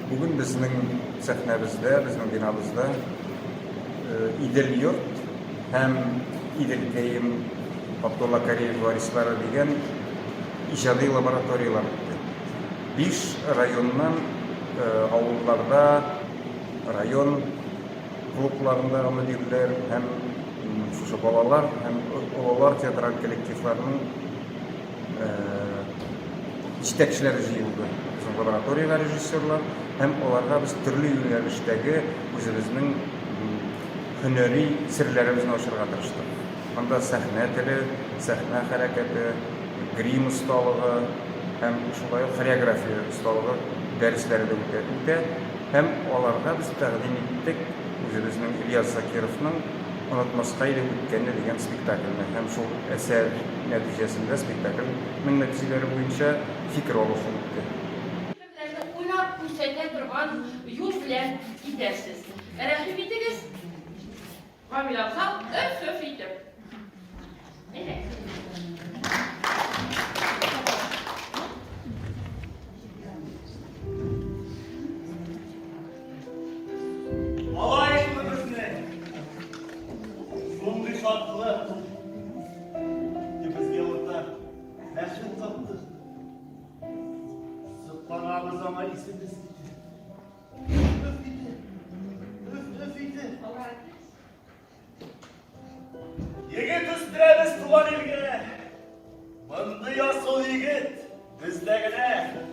Бүген безнең сәхнәбездә, безнең бинабызда Идел йорт һәм Иделкәем Габдулла Кариев варислары дигән иҗади лабораторияләр үтте. Биш районнан авылларда район клубларындагы мөдирләр һәм шушы балалар һәм олылар театраль коллективларының җитәкчеләре җыелды. Безнең лабораториягә режиссерлар һәм аларга без төрле юнәлештәге үзебезнең һөнәри серләребезне ачырга тырыштык. Монда сәхнә теле, сәхнә хәрәкәте, грим осталыгы һәм шулай ук хореография осталыгы дәресләре дә үтә. үтә. Һәм аларга без тәкъдим иттек үзебезнең Ильяс Закировның Онытмаска иде үткәнне дигән спектакльне һәм шул әсәр нәтиҗәсендә спектакльнең нәтиҗәләре буенча фикер алышу үтте. Фикерләрне уйнап күрсәтә торган юл белән китәсез. Рәхим итегез, Гамил абзал, өф-өф итеп. Әйдә. Алай шул безне. Шундый шатлык. Безгә уртак бәхет тапты. Сокланабыз аңа исебез китә. Өф итә. Өф, өф итә. Егет үстерәбез туган илгә. Мондый асыл егет бездә генә.